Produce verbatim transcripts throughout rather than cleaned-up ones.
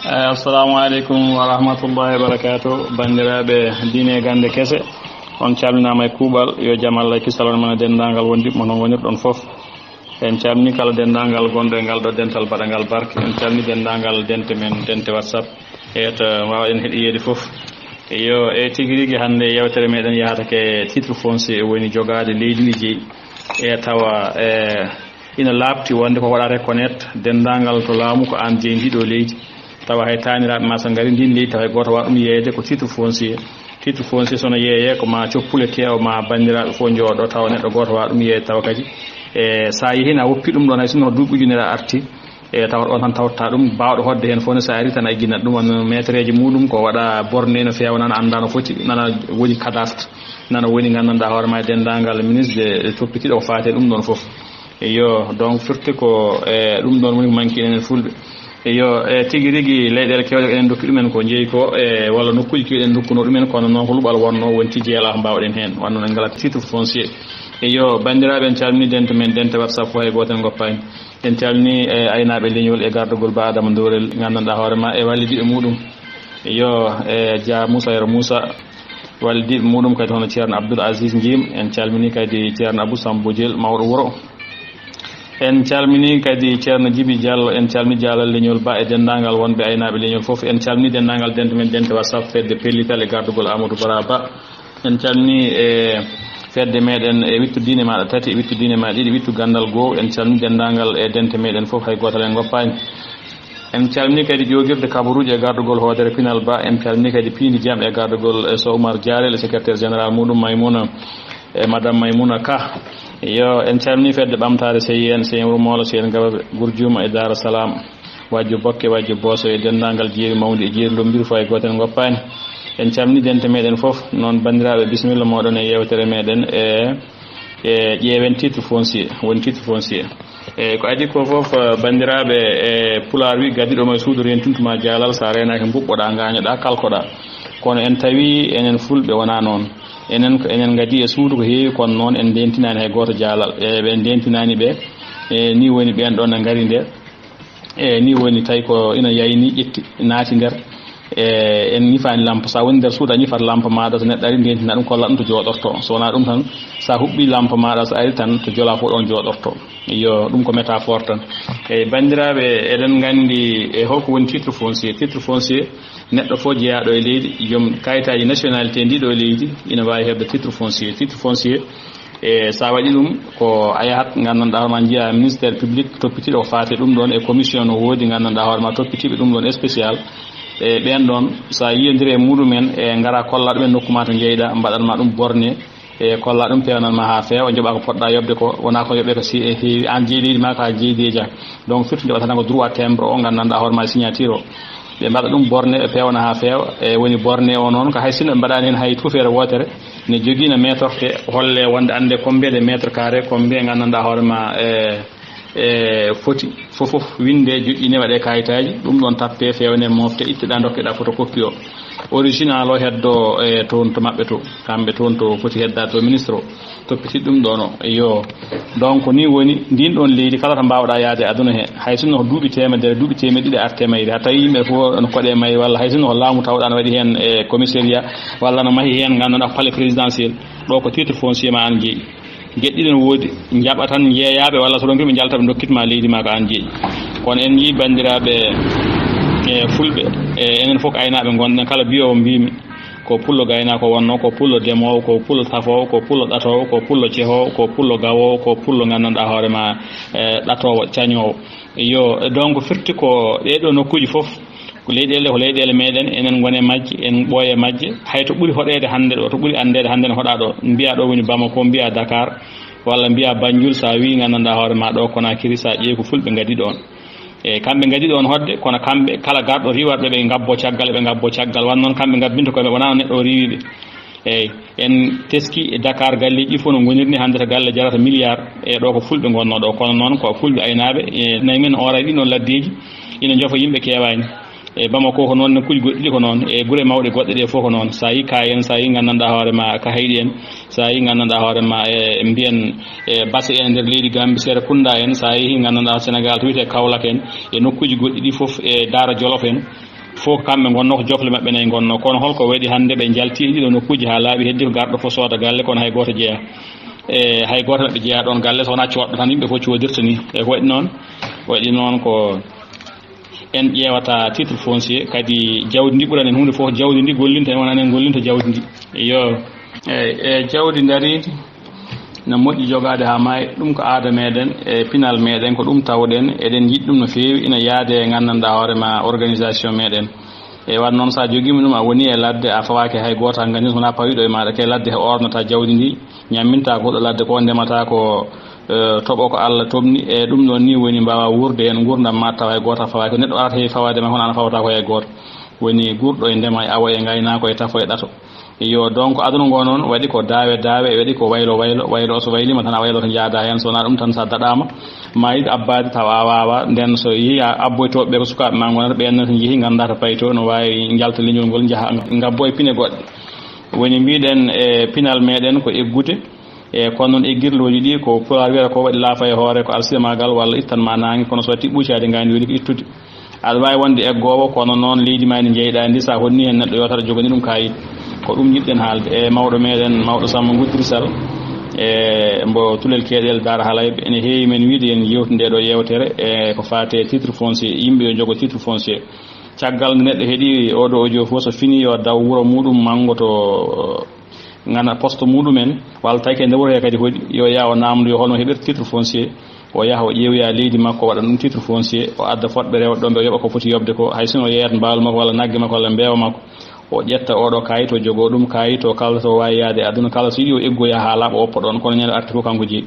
Eh, assalamu aleykum wa rahmatullahi wa barakatuh. Banndiraaɓe diine e gannde kese, on calminaama e kuuɓal. Yo jam Allah e kisal won e mon e denndaangal wondiɓɓe mon, on ngonirɗon fof. En calmini kala denndaangal gonɗo e ngal ɗo dental baɗangal barke. En calmini denndaangal dente men, dente WhatsApp, e to mbaawɗen heɗiyeede fof. Yo, e tigi rigi hannde yeewtere meɗen yahata ke titre foncier, woni jogaade leydi ndi jeyi. E tawa, e, ina laaɓti wonde ko waɗa reconnaître denndaangal to laamu ko aan jeyi ndiɗo leydi. Tawa hay taaniraaɓe ma so ngari ndin leydi, tawa hay gooto waɗa ɗum yeeyde ko titre foncier. Titre foncier so no yeeyee ko ma coppule keewa, ma banndiraaɓe fof njooɗo, tawa neɗɗo gooto waɗa ɗum yeeyde. Tawa kadi, e, so a yehi na woppi ɗum ɗon, hay sinno ko duuɓi ujunere a arti, e, tawa on tan tawta ɗum, baawɗo hoɗde heen fof ne, so a ari tan a igginat ɗum, wano meetereeji muɗum ko waɗa borne no feewa, nana annda no foti, nana woni cadastre, nana woni nganndanɗaa hoore ma e denndaangal ministre de, de toppitiiɗo ko faati e ɗum ɗon fof. Iyo, donc firti ko, e, ɗum ɗon woni ko manki enen Fulɓe. Iyo, e, tigi rigi leyɗeele keewɗe ko enen ndokki ɗumen ko jeyi ko, e, walla nokkuuji keewɗi en ndokkuno ɗumen, kono noon ko luɓal wonno, wonti jeela ko mbaawɗen heen, wano en ngala titre foncier. Iyo, banndiraaɓe, en calmini dente men, dente WhatsApp fof hay gooto en ngoppaani. En calmini, e, aynaaɓe leñol e gardagol Ba Adama Dorel, nganndanɗaa hoore ma e wallidiiɓe muɗum. Iyo, e, Dia Moussa Yero Moussa, wallidiiɓe muɗum kadi hono Ceerno Abdoul Aziz Njim, en calmini kadi Ceerno Abou Sambo Diel, mawɗo wuro. En calmini kadi Ceerno Djibi Diallo, en calmini Diallo leñol Ba e denndaangal wonɓe aynaaɓe leñol fof. En calmini denndaangal dente men, dente WhatsApp fedde pellital e gardagol Amadou Bara Ba. En calmini e fedde meɗen e wittu diine maɗa tati, e wittu diine maɗa ɗiɗi, wittu ganndal goo. En calmini denndaangal e dente meɗen fof, hay gootal en ngoppaani. En calmini kadi ƴoogirde kabaruuji e gardagol hoodere Pinal Ba. En calmini kadi piindi jam e gardagol, e, Sow Oumar Diarel, secrétaire général muɗum, Maymouna, e Madame Maymouna Ka. Yo, en calmini fedde ɓamtaare C I N, C I N Wuro Moolo, C I N Gaba Gurjuma e Daara Salam, Wajjo Bokke, Wajjo Booso e denndaangal jeeri mawndi e jeeri lommbiri fof, hay gooto en ngoppaani. En calmini dente meɗen fof. Noon, banndiraaɓe, bisimilla mooɗon e yeewtere meɗen e, e ƴeewen titre foncier, woni titre foncier. E ko adii ko fof, eh, banndiraaɓe, e Pulaar wi, "Gadiiɗo ma e suudu reentintu ma jaalal, so a reenaaki mbuɓɓoɗaa, ngaañoɗaa, kalkoɗaa." Kono en tawi enen Fulɓe wonaa noon. Enen ko enen ngadii e suudu ko heewi, kono noon en ndeentinaani hay gooto jaalal. E ɓe ndeentinaani ɓe, e nii woni ɓeen ɗoon no ngari nde. E nii woni tawi ko ina yayni, ƴetti, naati nder. E, en ñifaani lampa. So a woni nder suudu, a ñifat lampa maaɗa, so neɗɗo ari, ndeentina ɗum, kolla ɗum to jooɗortoo. So wonaa ɗum tan, so a huɓɓi lampa maaɗa, so ari tan, to jolaa fof ɗoon jooɗortoo. Iyo, ɗum ko métaphore tan. Eyi, banndiraaɓe, eɗen nganndi e holko woni titre foncier. Titre foncier, neɗɗo fof jeyaaɗo e leydi, joom kayitaaji nationalité ndiɗo leydi, ina waawi heɓde titre foncier. Titre foncier, e, so a waɗi ɗum, ko a yahat, nganndanɗaa hoore ma, njiya ministère public toppitiiɗo ko faati ɗum ɗoon, e commission no woodi, nganndanɗaa hoore ma, toppitiiɓe ɗum ɗoon spécial. E ɓeen ɗoon, so a yiyondiri e muɗum en, e ngara kolla ɗum en nokku ma to njeyɗaa, mbaɗan ma ɗum borne, e kolla ɗum, peewnan ma haa feewa, njoɓa ko poɗɗa yoɓde ko, wona ko yoɓe ko si e heewi, aan jeyi leydi ma, ka jeyi déjà. Donc, surtout njoɓata tan ko droit timbre o, nganndanɗaa hoore ma, signature o. Ɓe mbaɗa ɗum borne, ɓe peewna haa feewa. E woni borne o noon, ko hay sinno ɓe mbaɗaani heen hay tuufeere wootere, ne jogii no meetorte, holle wonde annde combien de mètres carrés, combien nganndanɗaa hoore ma, e, e foti, fof, fof winnde, joƴƴine, waɗe kayitaaji, ɗum ɗoon tappe, feewne, mofte, itteɗaa, ndokkeɗaa photocopie o. Original o heddo, e, toon to maɓɓe to, kamɓe toon to foti heddaade to ministre o. Toppiti ɗum ɗoon o. Iyo. Donc, nii woni, ndiin ɗoon leydi, kala to mbaawɗaa yahde e aduna he, hay sinno ko duuɓi teemedere, duuɓi teemeɗɗe ɗiɗi arte mayri, haa tawi yimɓe fof no koɗe mayri, walla hay sinno ko laamu tawɗaa no waɗi heen e commissariat, walla no mahi heen, nganndanɗaa ko palais présidentiel, ɗo ko titre foncier ma aan jeyi. Geɗe ɗiɗi no woodi, njaɓa tan jeeyaaɓe, walla so ronkii ɓe njalta, ɓe ndokkit ma leydi ma ko aan jeyi. Kono en njii, banndiraaɓe, e, Fulɓe, e, enen fof ko aynaaɓe ngonɗen, kala biyoowo mbiimi, ko pullo gaynaako wonnoo, ko pullo demoowo, ko pullo safoowo, ko pullo ɗatoowo, ko pullo cehoowo, ko pullo gawoowo, ko pullo nganndanɗaa hoore ma, e, ɗatoowo, cañoowo. Iyo, donc firti ko ɗee ɗoo nokkuuji fof, ko leyɗeele, ko leyɗeele meɗen, enen ngone majje, en ɓooye majje. Hay to ɓuri hoɗeede hannde ɗo, to ɓuri anndeede hannde no hoɗaa ɗo, mbiyaa ɗo woni Bamako, mbiyaa Dakar, walla mbiyaa Banjul, so a wii nganndanɗaa hoore ma ɗo Conakry, so a ƴeewi ko Fulɓe ngadii ɗoon. E kamɓe ngadii ɗoon hoɗde, kono kamɓe kala garɗo riiwarɓe, ɓe ngabbo caggal, ɓe ngabbo caggal. Wan noon kamɓe ngabbinta koye maɓɓe, wonaa neɗɗo o riiwi ɓe. Eyi, en teski e Dakar galleeji ɗi fof no ngoniri ni, hannde to galle jarata milliard, e ɗo ko Fulɓe ngonnoo ɗo, kono noon ko Fulɓe aynaaɓe, e nayi men ooray ɗi noon laddeeji, ina njofa yimɓe keewaani. E Bamako ko noon, nokkuuji goɗɗi ɗi ko noon, e gure mawɗe goɗɗe ɗe fof ko noon. So a yii Kayen, so a yii nganndanɗaa hoore ma Kahayɗi en, so a yii nganndanɗaa hoore ma e mbiyen e Basse en nder leydi Gambie, Serekunda en, so a yii nganndanɗaa Sénégal to wiyetee Kaolack en, e nokkuuji goɗɗi ɗi fof, e Daara Jolof en, Fof ko kamɓe ngonnoo, ko joofle maɓɓe nayi ngonnoo. Kono holko waɗi hannde ɓe njalti e ɗiɗo nokkuuji haa laaɓi, heddi ko garɗo fof sooda galle, kono hay gooto jeyaa. E hay gooto maɓɓe jeyaa ɗoon galle, so wonaa coodɗo tan yimɓe fof coodirta ni. E ko waɗi noon, waɗi noon ko en ƴeewata titre foncier, kadi jawdi ndi ɓurani en huunde fof, jawdi ndi gollinta en, wonaa en gollinta jawdi ndi. Iyo. Eyi, e jawdi ndariindi, no moƴƴi jogaade haa maayi, ɗum ko aada meɗen, e pinal meɗen, ko ɗum tawɗen, eɗen njiɗi ɗum no feewi, ina yaade e nganndanɗaa hoore ma organisation meɗen. E waɗ noon, so a jogiima ɗum, a woni e ladde, a fawaaki hay gooto, a nganndiino so wonaa pawiɗo e maaɗa ke ladde, he ornata jawdi ndi, ñamminta ko huɗo ladde ko, ndemata ko, eh, toɓo ko Allah toɓni, e ɗum ɗoon ni woni mbaawa wuurde heen nguurndam ma tawa hay gooto a fawaaki. Neɗɗo arata he fawaade ma, kono aan a fawata ko hay gooto. Woni guurɗo e ndema, e awo e ngaynaako, e tafo e ɗato. Iyo, donc aduna ngo noon waɗi ko daawe daawe, waɗi ko waylo waylo, waylo so wayliima tan a wayloto njaada heen, so wonaa ɗum tan so a daɗaama, ma yiɗ abbaade tawa a waawaa. Nden so yehi a abboytooɓe ɓe ko sukaaɓe ma ngonata, ɓeen noon so njehi nganndaa to payto, no waawi njalta leñol ngol, njaha ngabbo e pine goɗɗe. Woni mbiɗen e pinal meɗen ko eggude, e kono noon eggirlooji ɗi ko Pulaar wiyata ko waɗi laafa e hoore, ko alsilamaagal walla ittan ma naange, kono so waɗi ɓuucaade ngaandi woni ko ittude. Aɗa waawi wonde eggoowo, kono noon leydi ma ndi njeyɗaa ndi, so a honni heen neɗɗo yootaɗo jogani ɗum kaayit. Ko ɗum njiɗɗen haalde e mawɗo meɗen, mawɗo Sammba Nguddirsal, e mbo Tulel Keeɗel Daara Halayɓe. Ene heewi men wiide yen yewtu nde ɗo yeewtere e ko faati e titre foncier, yimɓe yo njogo titre foncier. Caggal nde neɗɗo heɗi oɗo audio fof, so fini yo daw wuro muɗum manngo to ngana poste muɗumen, walla tawi kadi nde wuro he kadi hoɗi, yo yaha o naamndo yo holno heɓirta titre foncier, o yaha o ƴeewoya leydi makko, waɗa ɗum titre foncier, o adda fotɓe rewɓe ɗo ɓe yoɓa ko foti yoɓde ko, hay sinno yeeyat mbaalu makko walla nagge makko walla mbeewa makko, o ƴetta oɗo kaayit, o jogoo ɗum kaayit, o kala to waawi yaade e aduna, kala so yiɗi o eggoya haa laaɓa o oppa ɗoon, kono ñande arti fof kanko jeyi.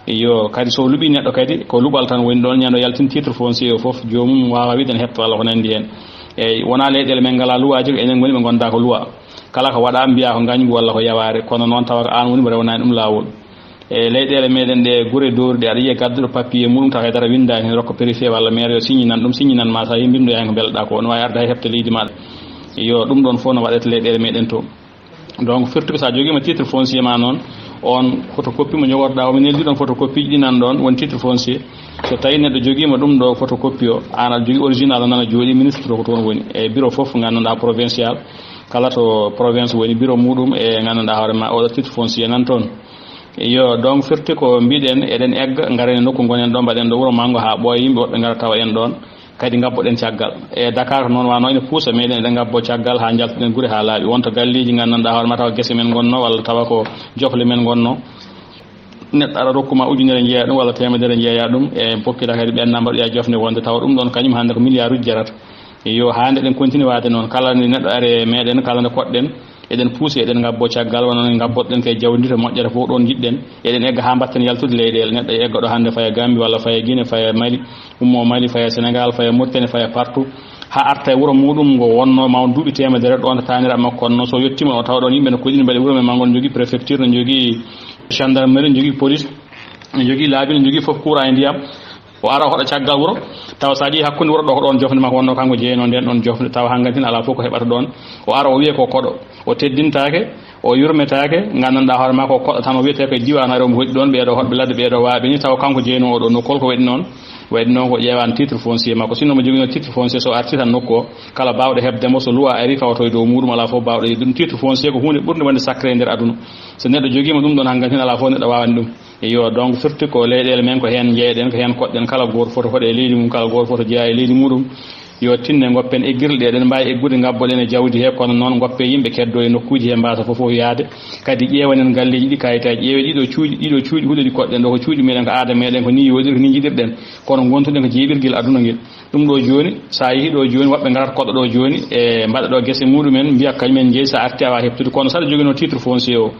Iyo, kadi so luɓii neɗɗo kadi, ko luɓal tan woni ɗoon, ñande o yaltin titre foncier o fof, joomum waawa wiide ene heɓta walla ko nanndi heen. Eeyi, wonaa leyɗeele men ngalaa luwaaji ko, enen ngoni ɓe ngondaa ko luwa. Kala ko waɗaa mbiyaa ko ngañgu walla ko yawaare, kono noon tawa ko aan woni mo rewnaani ɗum laawol. E leyɗeele meɗen ɗe gure dowruɗe, aɗa yiya gadduɗo papier muɗum tawa hay dara winndaani heen, rokko préfet walla maire yo siññinan ɗum, siññinan ma, so a yehi mbinndoya heen ko mbelɗaa ko, no waawi arde hay heɓta leydi maaɗa. Iyo, ɗum ɗoon fof no waɗete leyɗeele meɗen to. Donc firti ko so a jogiima titre foncier ma noon, on photocopie mo jogorɗaa o, mi neldi ɗon photocopie ji ɗi nan ɗoon, woni titre foncier. So tawi neɗɗo jogiima ɗum ɗo photocopie o, aan aɗa jogii original o nana jooɗi, ministre o ko toon woni. E bureau fof nganndanɗaa provincial, kala to province woni bureau muɗum e nganndanɗaa hoore ma oɗo titre foncier nan toon. Iyo, donc firti ko mbiɗen eɗen egga, ngaren e nokku ngonen ɗo, mbaɗen ɗo wuro manngo haa ɓooya, yimɓe woɓɓe ngara tawa en ɗoon. Kadi ngabboɗen caggal. E Dakar noon wano ene puusa meɗen eɗen ngabbo caggal haa njaltuɗen gure haa laaɓi. Wonta galleeji nganndanɗaa hoore ma tawa gese men ngonnoo walla tawa ko jofle men ngonnoo. Neɗɗo ara rokku ma ujunere njeeya ɗum walla teemedere njeeya ɗum, e bokkita kadi ɓen na mbaɗoya jofne wonde tawa ɗum ɗoon kañum hannde ko miliyaaruuji jarata. Iyo, haa nde ɗen continue waade noon, kala nde neɗɗo ari e meɗen, kala nde koɗɗen, eɗen puusi, eɗen ngabbo caggal, wano no ngabboɗen kay jawdi ndi to moƴƴata fof ɗoon njiɗɗen. Eɗen egga haa mbatten yaltude leyɗeele. Neɗɗo e egga ɗo hannde faya Gambie walla faya Guinée, faya Mali, ummo Mali, faya Sénégal, faya Mauritanie, faya partout. Haa arta e wuro muɗum ngo wonnoo ma on duuɓi teemedere ɗoon to taaniraaɓe makko wonnoo. So yettiima o tawa ɗoon yimɓe no koɗini mbaɗi wuro men ma ngon jogii préfecture, no jogii gendarmerie, no jogii police, no jogii laabi, no jogii fof courant e ndiyam. O ara o hoɗa caggal wuro, tawa so a ƴeewi hakkunde wuro ɗo ko ɗoon jofnde makko wonnoo, kanko jeeynoo ndeen ɗoon jofnde, tawa hangantin alaa fof ko heɓata ɗoon. O ara o wiya ko koɗo, o teddintaake, o yurmetaake, nganndanɗaa hoore maa ko koɗo tan, o wiyetee ko e diiwaan, ari omo hoɗi ɗoon, ɓeeɗo hoɗɓe ladde, ɓeeɗo waaɓe ni, tawa kanko jeeynoo oo ɗoo nokku. Hol ko waɗi noon? Waɗi noon ko ƴeewaan titre foncier makko. Sinno mo joginoo titre foncier, so arti tan nokku o, kala baawɗo heɓde mo, so luwa ari, fawto e dow muuɗum, alaa fof baawɗo yiɗde ɗum. Titre foncier ko huunde ɓurnde wonde sacré e nder aduna. So neɗɗo jogiima ɗum ɗoon, hangantin alaa fof neɗɗo waawani ɗum. Iyo, donc firti ko leyɗeele men ko heen njeyɗen, ko heen koɗɗen, kala gooto foti hoɗe e leydi mum, kala gooto foti jeyaa e leydi muɗum. Yo tinne ngoppen eggirɗe ɗe, eɗen mbaawi eggude ngabboɗen e jawdi he, kono noon ngoppe yimɓe keddo e nokkuuji he mbaasa fof fof yaade. Kadi ƴeewanen galleeji ɗi, kayitaaji, ƴeewe ɗiɗo cuuɗi, ɗiɗo cuuɗi huɗo ɗi koɗɗen ɗo, ko cuuɗi meɗen, ko aada meɗen, ko ni yooɗiri, ko ni njiɗirɗen. Kono ngontuɗen ko jeeɓirgel aduna ngel. Ɗum ɗo jooni, so a yehi ɗo jooni, woɓɓe ngarata koɗo ɗo jooni, e mbaɗa ɗo gese muɗumen, mbiya kañumen njeyi, so a arti a wawa heɓtude. Kono saɗa joginoo titre foncier o,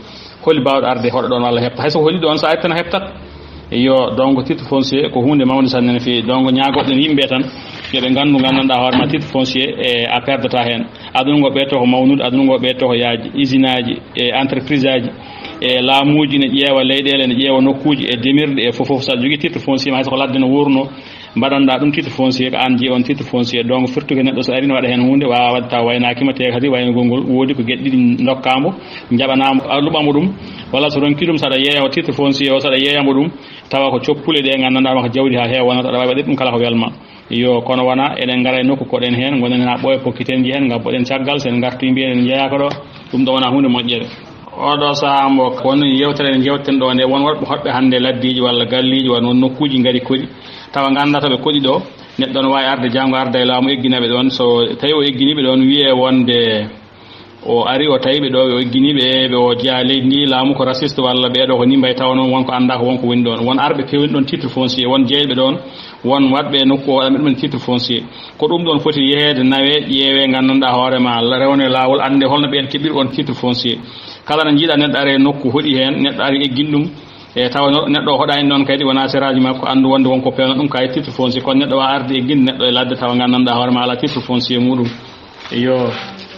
holi baawɗo arde hoɗo ɗoon walla heɓta? Hay so holi ɗoon, so a arti tan a heɓtat. Iyo, donc titre foncier ko huunde mawnde sanne no feewi. Donc ñaagoɗen yimɓe tan, yo ɓe nganndu, nganndanɗaa hoore ma titre foncier e a perdata heen. Aduna ngo ɓeyto ko mawnude, aduna ngo ɓeyto ko yaaji, usine aji, e entreprise aji, e laamuuji ne ƴeewa leyɗeele, ne ƴeewa nokkuuji, e demirɗe, e fof fof. Saɗa jogii titre foncier ma, hay so ko ladde no wuurno, mbaɗanɗaa ɗum titre foncier, ko aan jeyi on titre foncier. Donc firti ko neɗɗo so ari ne waɗa heen huunde, waawa waɗde tawa waynaaki ma, te kadi waynagol ngol woodi ko geɗe ɗiɗi ndokkaa mo, njaɓanaa mo, a luɓa mo ɗum, walla so ronki ɗum, saɗa yeeya o titre foncier o, saɗa yeeya mo ɗum, tawa ko coppule ɗe nganndanɗaa ma ko jawdi haa heewa wonata, aɗa waawi waɗirde ɗum kala ko welma. Yo, kono wona eɗen ngara e nokku koɗen heen, ngonen haa ɓooya, pokkiten, njehen, ngabboɗen caggal, so en ngartu, mbiyen en njeyaaka ɗo, ɗum ɗo wona huunde moƴƴere. Oɗo sahaa mbo ko woni yewtere nde njewten ɗo nde, won woɗɓe hoɗɓe hannde laddeeji walla galleeji, walla won nokkuuji ngari koɗi, tawa nganndaa to ɓe koɗi ɗo, neɗɗo no waawi arde janngo, arda e laamu, eggina ɓe ɗoon. So tawi o eggini ɓe ɗoon, wiyee wonde o ari, o tawi ɓe ɗo, o eggini ɓe, ɓe o jeyaa leydi ndi, laamu ko raciste walla ɓee ɗo ko ni mbayi, tawa noon won ko anndaa ko won ko woni ɗoon. Won arɓe pewni ɗoon titre foncier, won jeyɓe ɗoon, won waɗɓe nokku o waɗa ɗumen titre foncier. Ko ɗum ɗoon foti yeheede, nawee, ƴeewee, nganndanɗaa hoore ma, la-, rewnee laawol, annde holno ɓeen keɓiri on titre foncier. Kala no njiiɗa neɗɗo ari e nokku hoɗi heen, neɗɗo ari eggini ɗum, e tawa no-, neɗɗo o hoɗaani noon kadi, wonaa seraaji makko, anndu wonde won ko pewno ɗum, kay titre foncier, kono neɗɗo waawa arde egginde neɗɗo e ladde, tawa nganndanɗaa hoore ma alaa titre foncier muɗum. Iyo,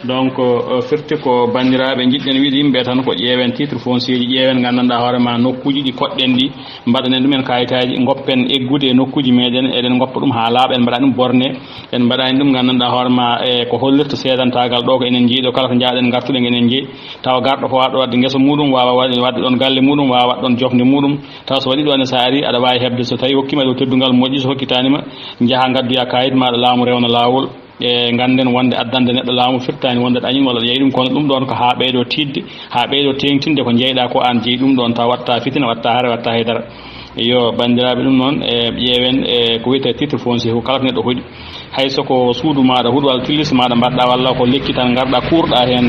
donc, euh, firti ko banndiraaɓe, njiɗɗen wiide yimɓe tan ko ƴeewen titre foncier ji, ƴeewen nganndanɗaa hoore ma nokkuuji ɗi koɗɗen ɗi, mbaɗanen ɗumen kayitaaji, ngoppen eggude e nokkuuji meeɗen, eɗen ngoppa ɗum haa laaɓa, en mbaɗa ɗum borne, en mbaɗani ɗum nganndanɗaa hoore ma e ko hollirta seedantaagal ɗo ko enen njeyi ɗo, kala to njaaɗen ngartuɗen enen njeyi, tawa garɗo ko waɗɗo waɗde ngesa muɗum, waawa waɗde, waɗde ɗoon galle muɗum, waawa waɗde ɗoon jofnde muɗum, tawa so waɗi ɗo ne so a ari aɗa waawi heɓde, so tawi hokkima ɗo teddungal moƴƴi, so hokkitaani ma, njaha ngaddoya kayit ma, laamu rewna laawol. E ngannden wonde addande neɗɗo laamu firtaani wonde ɗañin walla ƴayi ɗum, kono ɗum ɗoon ko haa ɓeydo tiiɗde, haa ɓeydo teeŋtinde ko njeyɗaa ko aan jeyi ɗum ɗoon, tawa waɗta fitina, waɗta hare, waɗta haydara. Iyo, banndiraaɓe, ɗum noon, e, ƴeewen, e, ko wiyetee titre foncier ko kala ko neɗɗo hoɗi. Hay so ko suudu maaɗa huɗo walla tillis maaɗa mbaɗɗa walla ko lekki tan ngarɗa kuurɗa heen,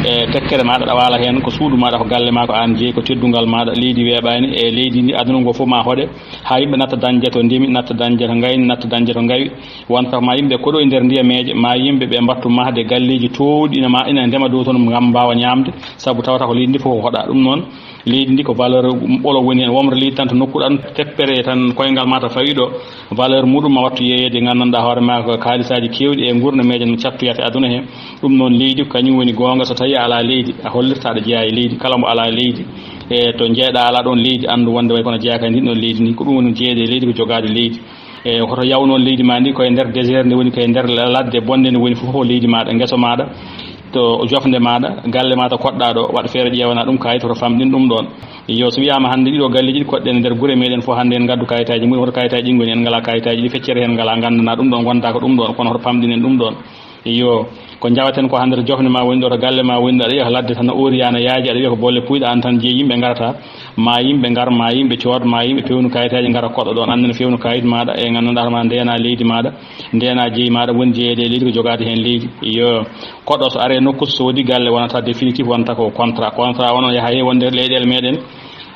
e, tekkere maaɗa ɗawaala heen, ko suudu maaɗa, ko galle maa, ko aan jeyi, ko teddungal maaɗa, leydi weeɓaani, e leydi ndi aduna ngo fof ma hoɗe, haa yimɓe natta dañde to ndemi, natta dañde to ngayni, natta dañde to ngawi. Wonta ma yimɓe koɗo e nder ndiyameeje, ma yimɓe ɓe mbattu mahde galleeji toowɗi ina ma, ina ndema dow toon ngam mbaawa ñaamde, sabu tawata ko leydi ndi fof ko hoɗa. Ɗum noon, leydi ndi ko valeur ɓolo woni heen. Womre leydi tan to nokku ɗan teppere tan koyngal ma to fawi ɗo, valeur muɗum ma wattu yeeyeede, nganndanɗaa hoore ma ko kaalisaaji keewɗi e nguurndam meeɗen no cattoyata e aduna he. Ɗum noon, leydi ko kañum woni goonga. So tawi a alaa leydi, a hollirta aɗa jeyaa e leydi. Kala mbo alaa leydi, e to njeeyɗaa alaa ɗoon leydi, anndu wonde way kono jeyaaka e ndin ɗoon leydi ni. Ko ɗum woni jeeyde e leydi, ko jogaade leydi. E hoto yaw noon leydi ma ndi koye nder désert nde woni, koye nder ladde bonde nde woni fof, leydi maaɗa, ngesa maaɗa, to jofnde maaɗa, galle ma to koɗɗa ɗo, waɗ feere ƴeewana ɗum kayit, hoto famɗin ɗum ɗoon. Yo, so wiyaama hannde ɗiɗo galleeji ɗi koɗɗen e nder gure meeɗen fof, hannde en ngaddu kayitaaji mum, hoto kayitaaji ɗi ngoni, en ngalaa kayitaaji ɗi, feccere heen ngalaa, nganndanaa ɗum ɗoon, ngonta ko ɗum ɗoon, kono hoto famɗinen ɗum ɗoon. Iyo, ko njawaten ko hannde to jofne ma woni ɗo, to galle ma woni ɗo, aɗa yiya ko ladde tan no oori, yana yaaji, aɗa wiya ko bolle puyɗa, aan tan jeyi, yimɓe ngarata, ma yimɓe ngar, ma yimɓe cood, ma yimɓe pewnu kayitaaji ngara koɗo ɗoon, anndana fewnu kayit maaɗa, e nganndanɗaa ma ndeena leydi maaɗa, ndeena jeyi maaɗa, woni jeyeede e leydi ko jogaade heen leydi. Iyo, koɗo so are nokku, so soodi galle wonata définitif, wonta ko contrat. Contrat o noon yaha he wonde leyɗeele meeɗen,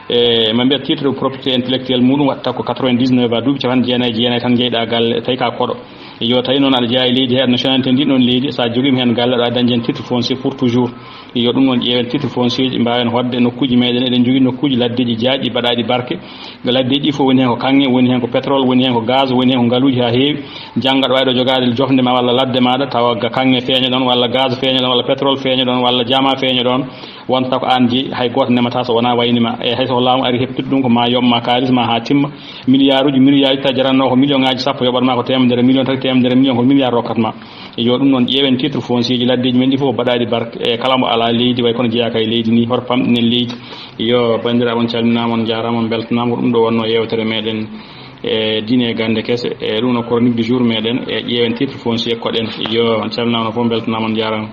e, ma mbiya titre de propriété intellectuelle muɗum watta ko quatre-vingt-dix-neuf à duuɓi capanɗe jeenayi e jeenayi tan jeyɗa galle, tawi ka koɗo. Yo tawi noon aɗa jeyaa e leydi he, aɗa nationalité ndi ɗoon leydi, so a jogiima heen galle, aɗa dañde heen titre foncier pour toujours. Yo ɗum noon ƴeewen titre foncier ji, mbaawen hoɗde nokkuuji meeɗen, eɗen njogii nokkuuji laddeeji jaajɗi baɗaaɗi barke. Laddeeji ɗi fof woni heen ko kaŋŋe, woni heen ko pétrole, woni heen ko gaz, woni heen ko ngaluuji haa heewi. Janngo aɗa waawi ɗo jogaade jofnde ma walla ladde maaɗa, tawa ga-, kaŋŋe feeña ɗoon, walla gaz feeña ɗoon, walla pétrole feeña ɗoon, walla jamaa feeña ɗoon. Wonta ko aan jeyi, hay gooto nemataa so wonaa wayni ma. E hay so ko laamu ari heɓtude ɗum, ko ma yoɓ ma kaalis ma haa timma. Miliyaaruuji, miliyaaruuji, tawa jarannoo ko miliyoŋaaji sappo, yoɓat ma ko teemedere miliyoŋ, tati teemedere miliyoŋ, ko miliyaar rokkat ma. Yo ɗum noon ƴeewen titre foncier ji laddeeji men ɗi fof mbaɗaaɗi barke. E kala mbo alaa leydi, way kono jeyaaka e leydi ni, hoto pamɗinen leydi. Yo, banndiraaɓe, on calminaama, on njaaraama, on mbeltanaama. Ko ɗum ɗo wonnoo yeewtere meeɗen, e diine e gannde kese. E ɗum no chronique du jour meeɗen, e ƴeewen titre foncier koɗen. Yo, on calminaama fof, mbeltanaama, on njaaraama.